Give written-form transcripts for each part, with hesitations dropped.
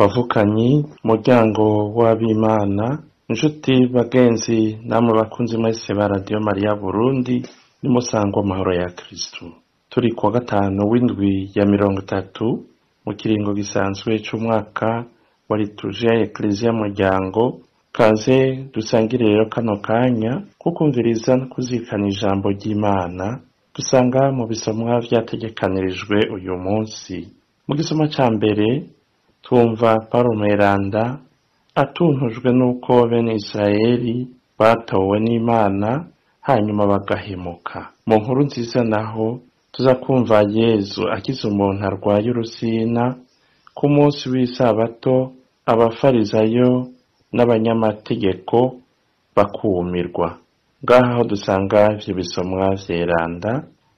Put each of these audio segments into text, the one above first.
Bavukanyi, muryango w'abimana, nshuti bagenzi namwe bakunzi mwese ba Radiyo Mariya Burundi, nimusangwa amahoro ya Kristu. Turi kuwa gatanu w'indwi ya 30 mu kiringo gisanzwe c'umwaka wa liturujia ya Eklezia muryango. Kaze dusangire rero kano kanya ko kumviriza no kuzirikana ijambo ry'Imana dusanga mu bisomwa vyategekanirijwe uyu munsi. Mu gisoma ca mbere twumva Paulo Mweranda atuntujwe n'uko bene Israeli batowe n'Imana hanyuma bagahemuka. Mu nkuru nziza naho tuza kumva Yezu akiza umuntu arwaye urusina ku munsi w'isabato, abafarizayo n'abanyamategeko bakumirwa. Ngaha aho dusanga ivyo bisomwa vyeranda,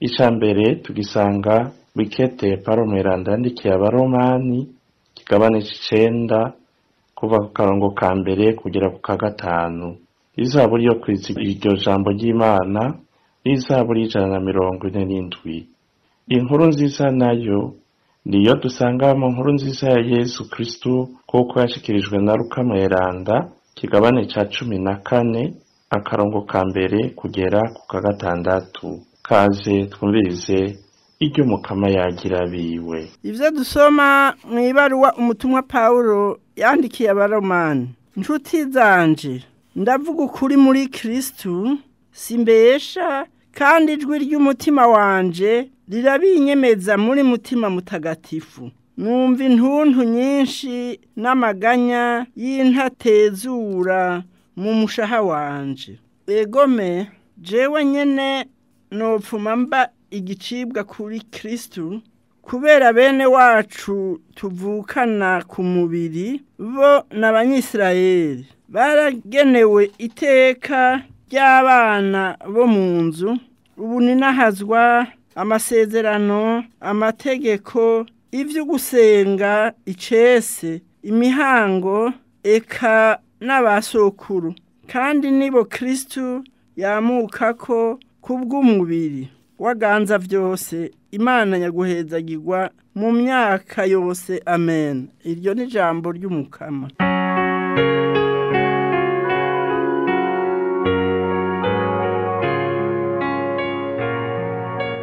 ica mbere tugisanga wikete Paulo Mweranda yandikiye Abaromani, kigabane c'icenda kuva ku karongo ka mbere kugera ku ka gatanu. Izaburi yo kwiziga iryo jambo ry'Imana n'izaburi 147. Inkuru nziza nayo niyo dusanga mu nkuru nziza ya Yezu Kristu kuko yashikirijwe na Luka Mweranda, kigabane ca 14 akarongo ka mbere kugera ku ka gatandatu. Kaze twumvirize iryo Mukama yagira biwe. Ivyo dusoma mw'ibaruwa umutumwa Paulo yandikiye Abaromani. Nshuti zanje, ndavuga ukuri muri Kristu, simbesha, kandi ijwi ry'umutima wanje rirabinyemeza muri mutima mutagatifu. Numva intuntu nyinshi n'amaganya y'intatezura mu mushaha wanje. Egome, jewe nyene nopfuma mba igicibwa kuri Kristu, kubera bene wacu tuvukana ku mubiri, bo n'Abanyisirayeli baragenewe iteka ry'abana bo mu nzu, ubu ninahazwa amasezerano, amategeko, ivyo gusenga icese, imihango, eka n'abasokuru, kandi nibo Kristu yamukako kubw'umubiri waganza vyose. Imana nyaguhezagirwa mu myaka yose, amen. Iryo ni jambo ry'Umukama.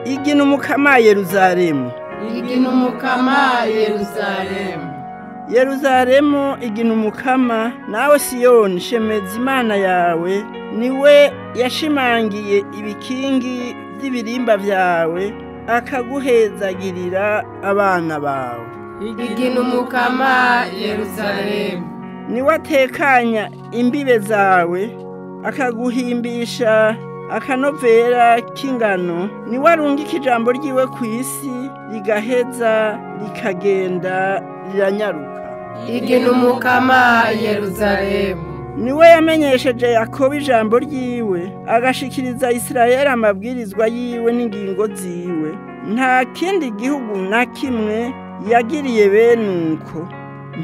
Igina Umukama Yeruzalemu, igina Umukama Yeruzalemu. Yeruzalemu igina Umukama, nawe Siyoni shemeza Imana yawe, niwe yashimangiye ibikingi vy'ibirimba vyawe, akaguhezagirira abana bawe. Igina Umukama Yeruzalemu, niwe atekanya imbibe zawe, akaguhimbisha akanovera k'ingano, niwe arungika ijambo ryiwe kw'isi, rigaheza rikagenda riranyaruka. Igina Umukama Yeruzalemu, niwe yamenyesheje Yakobo ijambo ryiwe, agashikiriza Isirayeli amabwirizwa yiwe n'ingingo ziwe. Nta kindi gihugu na kimwe yagiriye bene uko,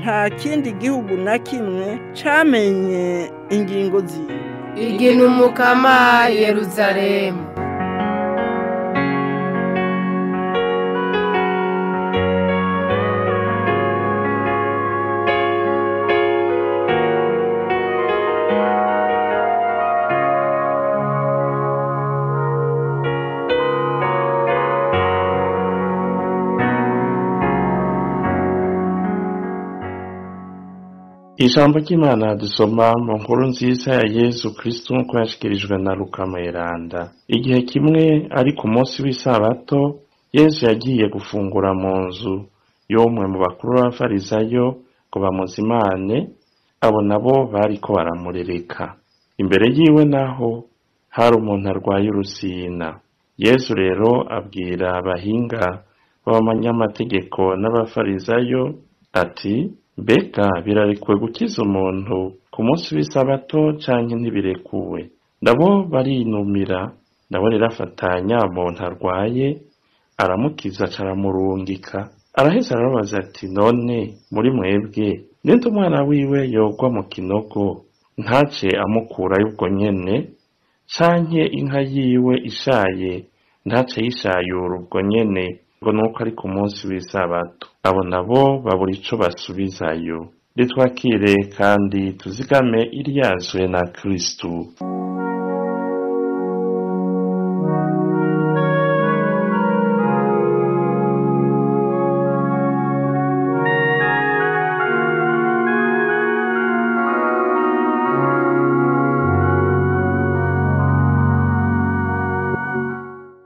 nta kindi gihugu na kimwe camenye ingingo ziwe. Igina Umukama Yeruzalemu. Ijambo ry'Imana dusoma mu nkuru nziza ya Yezu Kristu nk'uko yashikirijwe na Luka Mweranda. Igihe kimwe ari ku munsi w'isabato, Yezu yagiye gufungura mu nzu y'umwe mu bakuru b'abafarizayo ngo bamuzimane, abo nabo bariko baramurereka. Imbere yiwe naho hari umuntu arwaye urusina. Yezu rero abwira abahinga b'abanyamategeko n'abafarizayo ati: mbega birarekuwe gukiza umuntu ku munsi w'isabato canke ntibirekuwe? Nabo barinumira. Nabo rero afatanya umuntu arwaye, aramukiza acaramurungika. Araheza arababaza ati: none muri mwebwe ninde umwana wiwe yogwa mu kinogo ntace amukurayo ubwo nyene, canke inka yiwe ishaye ntace yishayura ubwo nyene Ngo nuko ari ku munsi w'isabato. Abo nabo babura ico basubizayo. Ritwakire kandi tuzigame iryazwe na Kristu.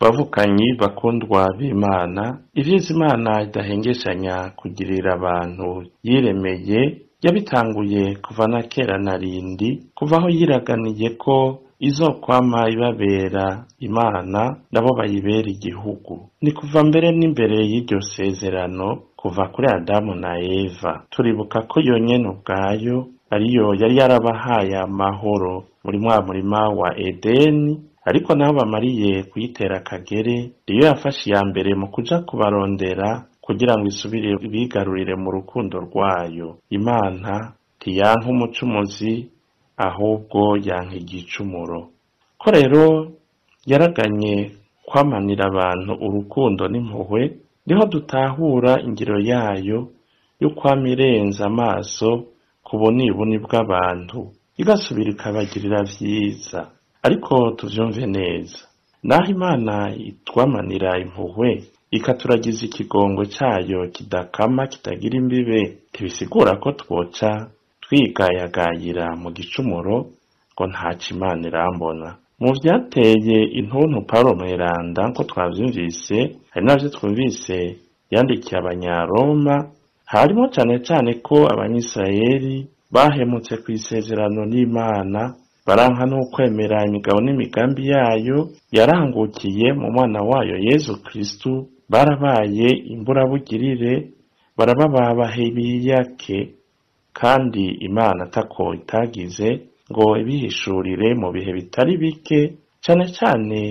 Bavukanyi bakundwa b'Imana, ivyiza Imana idahengeshanya kugirira abantu yiremeye, yabitanguye kuva na kera na rindi, kuva aho yiraganiye ko izokwama ibabera Imana nabo bayibera igihugu. Ni kuva mbere n'imbere y'iryo sezerano, kuva kuri Adamu na Eva. Turibuka ko yonyene ubwayo ariyo yari yarabahaye amahoro muri mwa murima wa Edeni, ariko naho bamariye kuyitera akagere, niyo yafashe iya mbere mu kuja kubarondera kugira ngo isubire bigarurire mu rukundo rwayo. Imana ntiyanka umucumuzi, ahubwo yanka igicumuro. Ko rero yaraganye kwamanira abantu urukundo n'impuhwe, niho dutahura ingiro yayo yo kwama irenza amaso ku bunibuni bw'abantu, igasubira ikabagirira vyiza. Ariko tuvyumve neza, naho Imana itwamanira impuhwe ikaturagiza ikigongwe cayo kidakama kitagira imbibe, ntibisigura ko twoca twigayagayira mu gicumuro ngo ntaco Imana irambona. Mu vyateye intuntu Pawulo mweranda, nko twavyumvise, hari navyo twumvise yandikiye Abanyaroma, harimo cane cane ko Abanyisirayeli bahemutse kw'isezerano n'Imana, baranka n'ukwemera imigabo n'imigambi yayo yarangukiye mu mwana wayo Yezu Kristu, barabaye imburabugirire, barabababahe biyake, kandi Imana atako itagize ngo ibihishurire mu bihe bitari bike, cane cane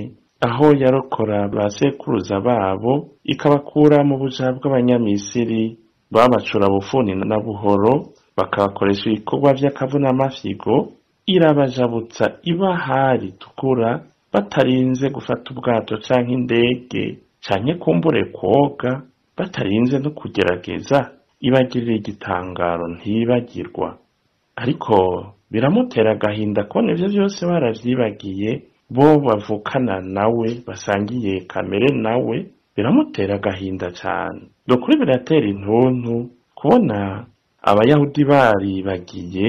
aho yarokora ba sekuruza babo ikabakura mu buja bw'Abanyamisiri, babacura bufuni na buhoro, bakabakoresha ibikorwa vy'akavunamafyigo, irabajabutsa ibahari itukura batarinze gufata ubwato canke indege canke kumbure kwoga, batarinze no kugerageza, ibagirira igitangaro ntibagirwa. Ariko biramutera agahinda kubona ivyo vyose baravyibagiye, bo bavukana nawe, basangiye kamere nawe, biramutera agahinda cane. Nukuri biratera intuntu kubona Abayahudi baribagiye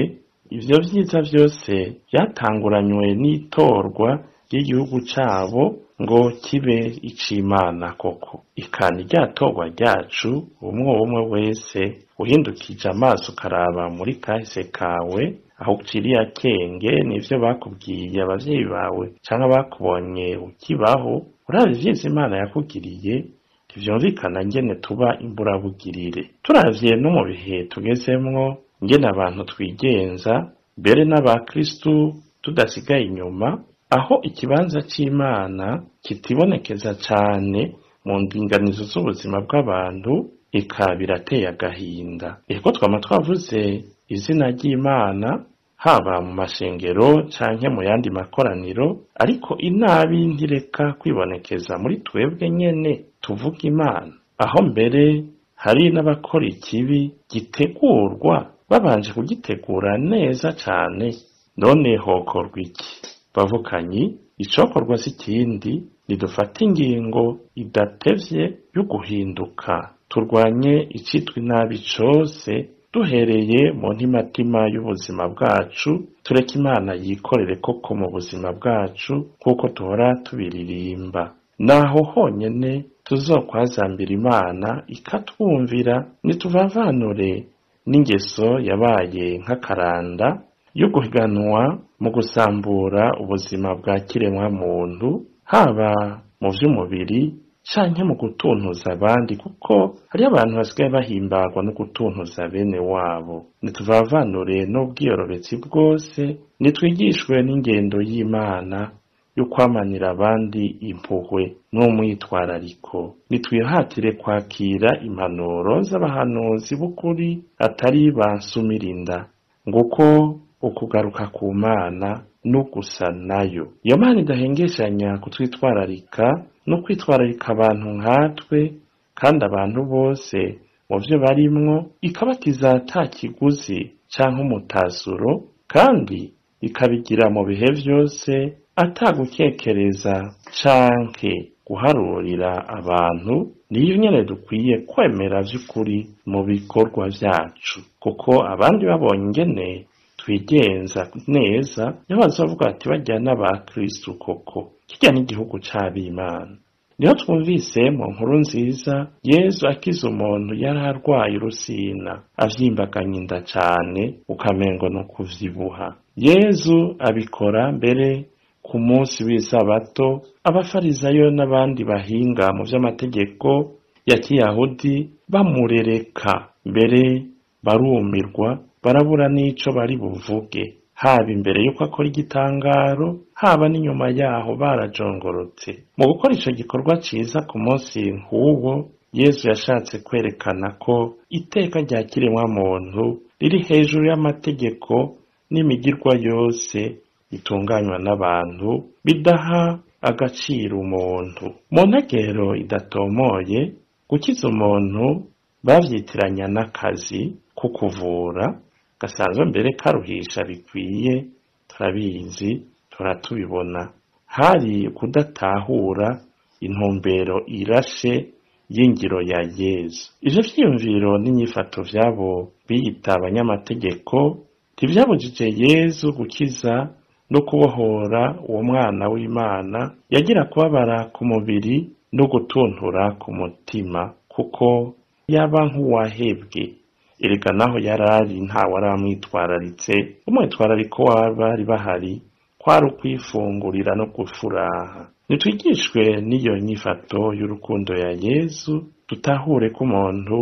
ivyo vyiza vyose vyatanguranywe n'itorwa ry'igihugu cabo ngo kibe ic'Imana koko. Ikana ryatorwa ryacu, umwe umwe wese uhindukije amaso ukaraba muri kahise kawe, aho uciriye akenge n'ivyo bakubwiye abavyeyi bawe canke bakubonye ukibaho, uraba ivyiza Imana yakugiriye, ntivyumvikana ngene tuba imburabugirire. Turavye no mu bihe tugezemwo, ngene abantu twigenza, mbere n'abakristu tudasigaye inyuma, aho ikibanza c'Imana kitibonekeza cane mu ndinganizo z'ubuzima bw'abantu, eka birateye agahinda. Ego twama twavuze izina ry'Imana haba mu mashengero canke mu yandi makoraniro, ariko inabi ntireka kwibonekeza muri twebwe nyene tuvuga Imana, aho mbere hari n'abakora ikibi gitegurwa babanje kugitegura neza cane. None hokorwa iki? Bavukanyi, icokorwa si ikindi, nidufate ingingo idatevye yo guhinduka, turwanye icitwa inabi cose, duhereye mu ntimatima y'ubuzima bwacu, tureke Imana yikorere koko mu buzima bwacu nk'uko duhora tubiririmba. Naho honyene tuzokwazambira Imana ikatwumvira, nituvavanure n'ingeso yabaye nk'akaranda yo guhiganwa mu gusambura ubuzima bwa kiremwa muntu, haba mu vy'umubiri canke mu gutuntuza abandi, kuko hariyo abantu basigaye bahimbarwa no gutuntuza bene wabo. Nituvavanure n'ubwiyorobetsi bwose, nitwigishwe n'ingendo y'Imana yo kwamanira abandi impuhwe n'umwitwarariko. Nitwihatire kwakira impanuro z'abahanuzi b'ukuri atari bansumirinda, nguko ukugaruka ku Mana no gusa nayo. Iyo Mana idahengeshanya kutwitwararika no kwitwararika abantu nkatwe, kandi abantu bose mu vyo barimwo, ikabakiza ata kiguzi canke umutasuro, kandi ikabigira mu bihe vyose atagukekereza canke guharurira abantu, niyo nyene dukwiye kwemera vy'ukuri mu bikorwa vyacu, kuko abandi babonye ingene twigenza neza niho bazovuga ati barya n'aba Kristu koko, kirya n'igihugu c'ab'Imana. Niho twumvise mu nkuru nziza Yezu akiza umuntu yari arwaye urusina, avyimbaganya inda cane ukamengo no kuvyibuha. Yezu abikora mbere ku munsi w'isabato, abafarizayo n'abandi bahinga mu vy'amategeko ya kiyahudi bamurereka, mbere barumirwa, barabura n'ico bari buvuge, haba imbere yuko akora igitangaro, haba n'inyuma yaho barajongorotse. Mu gukora ico gikorwa ciza ku munsi nk'uwo, Yezu yashatse kwerekana ko iteka rya kiremwa muntu riri hejuru y'amategeko n'imigirwa yose itunganywa n'abantu bidaha agaciro umuntu. Mu ntegero idatomoye, gukiza umuntu bavyitiranya n'akazi ko kuvura gasanzwe mbere karuhisha bikwiye, turabizi, turatubibona. Hari kudatahura intumbero irashe y'ingiro ya Yezu. Ivyo vyiyumviro n'inyifato vy'abo biyita abanyamategeko ntivyabujije Yezu gukiza no kubohora uwo mwana w'Imana yagira kubabara ku mubiri no gutuntura ku mutima, kuko yaba nk'uwahebwe. Erega naho yarari ntawaramwitwararitse, umwitwarariko w'abari bahari kwari ukwifungurira no gufuraha. Nitwigishwe n'iyo nyifato y'urukundo ya Yezu, dutahure ko umuntu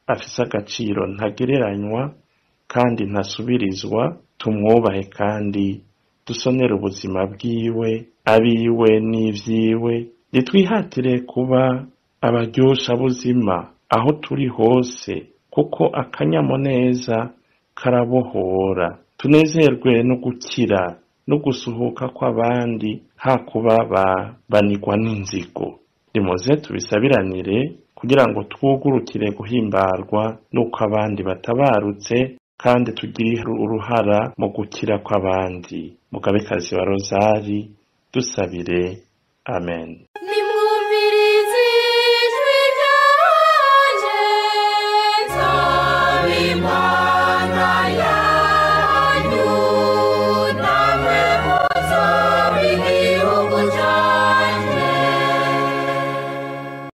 afise agaciro ntagereranywa kandi ntasubirizwa, tumwubahe kandi dusonere ubuzima bwiwe, abiwe n'ivyiwe. Nitwihatire kuba abaryoshabuzima aho turi hose, kuko akanyamuneza karabohora. Tunezerwe no gukira no gusuhuka kw'abandi, hakuba banigwa n'inzigo. Nimuze tubisabiranire kugira ngo twugurukire guhimbarwa n'uko abandi batabarutse, kandi tugire uruhara mu gukira kw'abandi. Mugabekazi wa Rozari, dusabire. Amen.